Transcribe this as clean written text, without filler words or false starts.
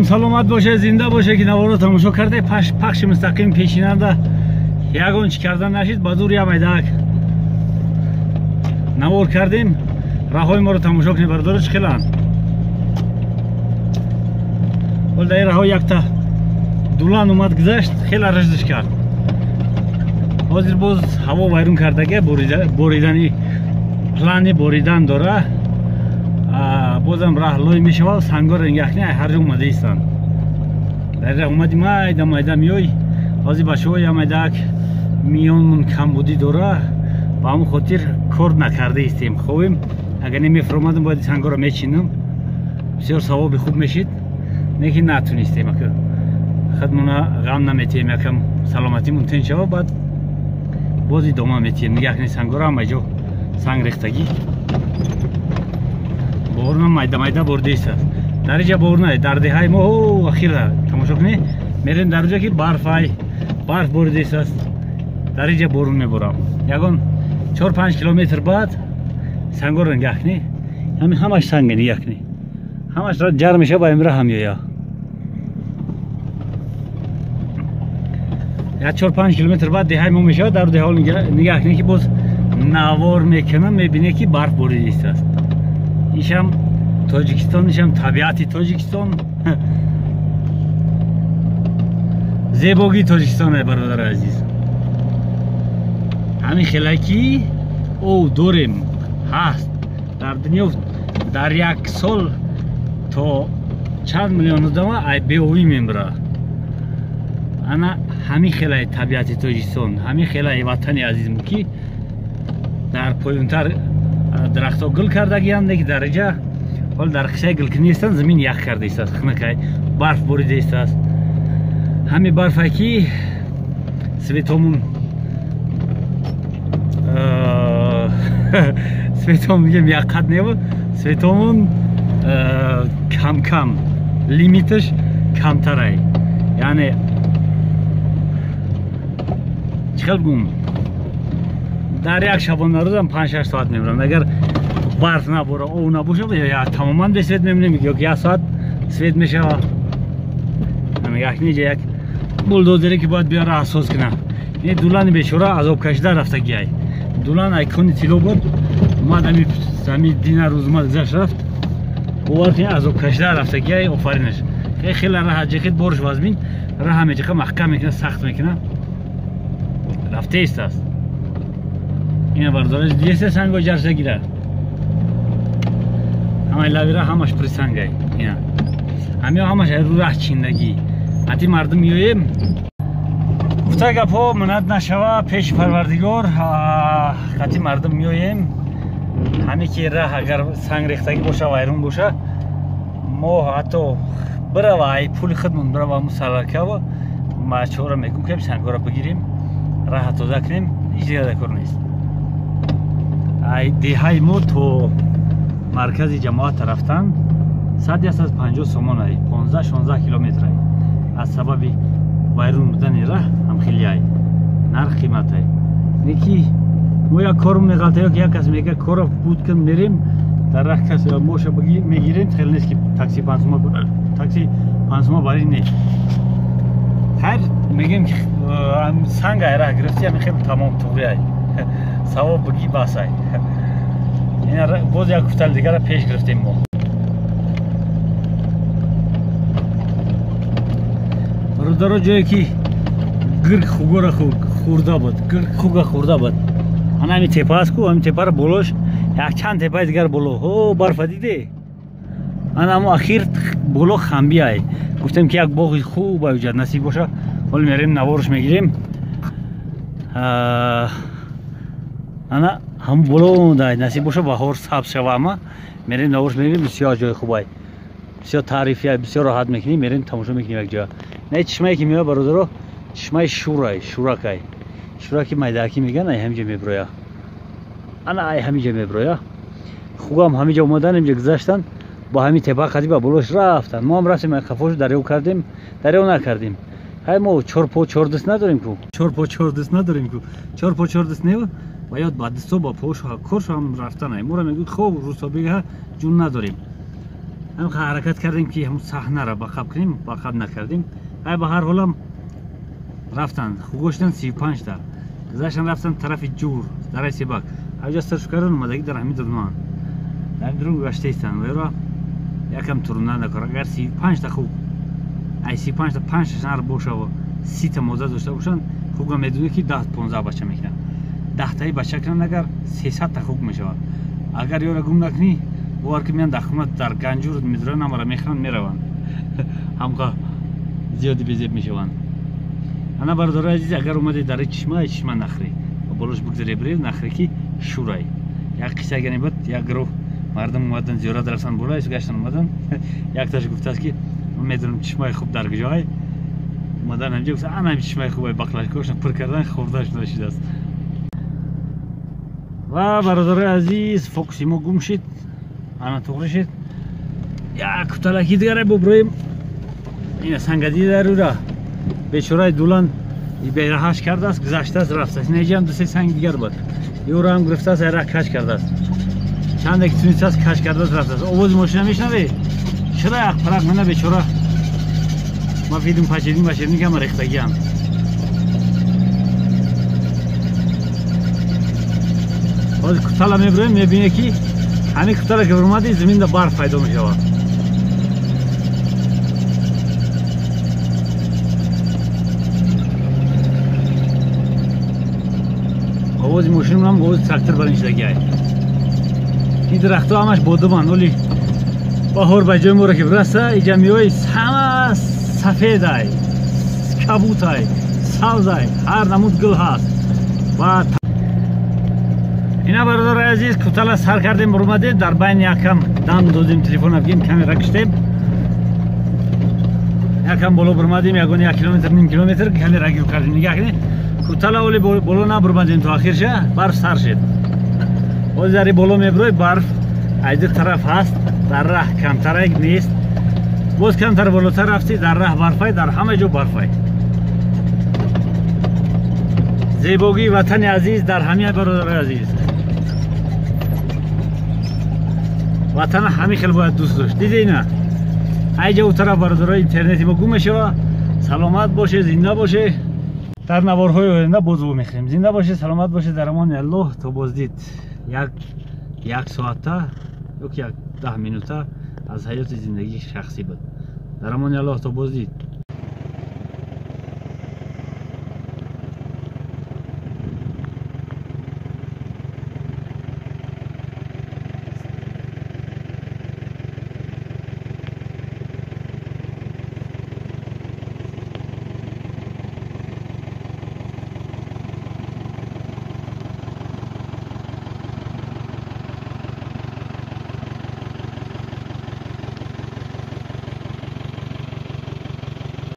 Саломат боше, зинда боше ки наворо тамошо карде. Пахши мустақим пешинанда ягон чӣ кардан нашид, ба зур ямайдак навор кардем. Раҳои моро тамошо кунед, бародаро, чӣ хеланд. Ҳол дар ин раҳо якта дулан омад гузашт, хеле рашдаш кард. Ҳозир боз ҳаво вайрон кардага, боридани плани боридан дора. Бозам раҳ лой мешавад, сангоро нигоҳ кунед, ҳар ҷо омада истанд. Дар раҳ омади майда майда меёй. Ҳозир бачаҳо ямайдак миёнмон камбудӣ дора, ба ҳамон хотир кор накарда истем. Хобем, агар немефаромадам бояд сангоро мечинам, бисёр савоби хуб мешид, лекин натунистем. Ака худмона ғам наметиҳем, якам саломатимон тин шава, баъд боз идома метиҳем. Нигоҳ кунед сангоро, ҳама ҷо санг рехтагӣ. Борона майда майда борда истааст. Дар инҷа борона, дар деҳаи мо ахира тамошо кунед, мерем дар ҷо ки барфай, барф борида истааст. Дар инҷа борон меборам. Ягон 4-5 километр баъд сангоро нигоҳ кунед, ҳамин ҳамаш санга, нигоҳ кунед, ҳамаш ҷар мешава, ба имра ҳам меояд. Як 4-5 километр баъд деҳаи мо мешавад. Дар деҳа нигоҳ кунед ки боз навор мекунам, мебинед ки барф борида истааст. Ишам Тоҷикистон, ишам табиати Тоҷикистон, зебогии Тоҷикистон, ай бародари азиз. Ҳамин хеле ки ов дорем ҳаст дар дунё, дар як сол то чанд миллион одама ай беовӣ мемира. Ана ҳамин хелаи табиати Тоҷикистон, ҳамин хелаи ватани азизмо ки дар поёнтар дарахтҳо гул кардагианд, лекин дар инҷа ҳол дар қишаи гулкунӣ нестанд, замин ях карда истааст, хунакай, барф борида истааст. Ҳамин барфае ки светомун светом мегем яққат небу, светомун кам-кам лимиташ камтарай, яъне чӣ хел бигӯм, дар як шабонарӯзам 5-6 соат мебаранд. Агар барф набора, ов набошад, я тамоман бесвет мемонем, ё як соат свет мешава. Якниҷа як булдозере ки бояд биёра асос кунад. Ин дулани бечора азоб кашида рафтагиай. Дулан айкони тилло буд, омад ҳами дина рӯз омад гузашт рафт. Бовар кунед, азоб кашида рафтагиай, офаринаш. Хеле раҳат ҷихид, борш вазмин, раҳа меҷиха, маҳкам мекунад, сахт мекунад. Рафта истааст. Ина бардораш диеста санго ҷарша гира. Ҳамаи лавира ҳамаш присангай. Ина. Ҳамиё ҳамаш рӯ раҳ чиндагӣ. Ҳати мардум меоем. Гуфта гапҳо миннат нашава пеши Парвардигор, хати мардум меоем. Ҳаме ки раҳ агар санг рехтагӣ боша, вайрон боша, мо ҳатто бирава ай пули худмон бирава мусаллакава бачаҳоро мегӯм ки сангҳоро бигирем, раҳа тоза кунем, ҳеҷ дигар дар кор нест. Ай деҳаи мо то маркази ҷамоат рафтан 150 сомон ай, 15-16 километр ай. Аз сабаби вайрон будани раҳ ҳам хеле ай нарх қимат ай. Неки мо як корм меғалта, ё ки як кас мега кора буд кун, мерем дар раҳ кас моша мегирем, хеле нест ки такси 5 сома, такси 5 сома бари не. Хайр мегем ки санг ай раҳ гирифти, ҳамин хеле тамом туғри ай. Савоб бигӣ бас ай. Ина боз як куфтали дигара пеш гирифтем мо. Бародаро, ҷое ки гирг хугора хӯрда буд, гирг хуга хӯрда буд. Ана ҳамин тепа аст ку, ҳамин тепаро болош якчанд тепаи дигар боло. Ҳо, барфа диде? Ана ҳамо ахир боло хамби ай. Гуфтем ки як боғи хуб ай уҷа насиб боша. Ҳол мерем наворш мегирем. Ана ҳам боло дай насиб боша, баҳор сабз шава, ама мерем наворш мегирем, бисёр ҷои хуб ай. Бисёр таърифи ай, бисёр роҳат мекунем, мерем тамошо мекунем як ҷоя. Не чишмае ки меояд бародаро, чишмаи шурай, шуракай. Шураки майдаакӣ мегӯянд, ай ҳаминҷа мебироя. Ана ай ҳаминҷа мебироя. Хугам ҳаминҷа омадан, инҷа гузаштан, бо ҳамин тепа қадӣ ба болош рафтан. Мо ҳам рафтем, қафош дарё кардем, дарё накардем. Ҳай мо чор по чор даст надорем ку. Чор по чор даст надорем ку. Чор по чор даст не, ва ёд ба дасто ба пош корш ҳам рафтан ай. Моро мегӯяд хоб рӯзҳо бега ҷун надорем. Ҳам ҳаракат кардем ки ҳамун саҳнаро ба қаб кунем, ба қаб накардем. Ай ба ҳар ҳолам рафтанд, хугоштан 35 та. Гузаштан рафтан тарафи ҷур, дараи Себак. Ҳаҷа сарш кардан омадагӣ дар ҳамин дурнуан. Дар ҳамин дурун гаштаистанд. Вайро якам турунда накор. Агар 35 та хуг, ай 35 та 5 нар боша ва 30 та мода дошта бошанд, хуга медонӣ ки 10-15 бача мекунанд. 10 таи бача кунанд агар 300 та хуг мешавад. Агар ёра гум накунӣ, бовар ки меянд дар хона дар ганҷур медуранд, ҳамаро мехӯранд, мераванд. Ҳамқа зиёди безеб мешаванд. Ана бародарои азиз, агар омадед дар чишма, чишма нахрӣ. Ва болош бигзаре биред, нахрӣ ки шӯрай. Як қисса гане бад, як гурӯҳ мардум омадан зиёрат рафтан боло, гаштан омадан. Якташ гуфтааст ки ман медонам чишмаи хуб дар куҷоай. Омадан ҳамҷо гуфта, ана ҳамин чишмаи хубай, бақлашкошон пур кардан, хӯрдаш нашудааст. Ва бародарои азиз, фокуси мо гум шид, ана туғри шид. Як куталаки дигаре буброем. Ина сангади дарура. Бечораи дулан бераҳаш кардааст, гузаштааст, рафтааст. Ина иҷам ду-се санг дигар буд. Ёро ҳам гирифтааст, айра кач кардааст. Чанде ки тунистааст, кач кардааст, рафтааст. Овози мошина мешнавӣ? Чаро як парақ мена бечора? Ма фидум пачедин бачедин кама рехтагиам. Ҳозир кутала мебироем, мебинем ки ҳамин кутала ки баромадӣ, заминда барф пайдо мешавад. Овози мошинам, овози трактор барин шудагиай. Ин дарахтҳо ҳамаш бодуманд. Оли баҳор ба ҷои моро ки бираса, иҷа меои ҳама сафедай, кабутай, сабзай, ҳар намуд гул ҳаст. Ва ина бародари азиз, кутала сар кардем, баромадем, дар байни якам дам додем, телефона бигем, камера киштем. Якам боло баромадем, ягон 1 километр, ним километр камера гир кардем. Нигаҳ кунед, кутала оли боло набаромадем то охирша, барф сар шид. Ҳозир дар боло мебирои, барф аз ду тараф ҳаст, дар раҳ камтарак нест. Боз камтар болотар рафтӣ, дар раҳ барфай, дар ҳама ҷо барфай. Зебогии ватани азиз дар ҳамин, бародари азиз. Ватана ҳамин хел бояд дӯст дошт. Диде ина? Айҷа у тараф бародарои интернети мо гум мешава. Саломат боше, зинда боше. Дар наворҳои оянда боз вомехӯрем. Зинда боше, саломат боше, дар амони Аллоҳ. То боздид як соата ё ки як 10 минута аз ҳаёти зиндагии шахсӣ буд. Дар амони Аллоҳ, то боздид.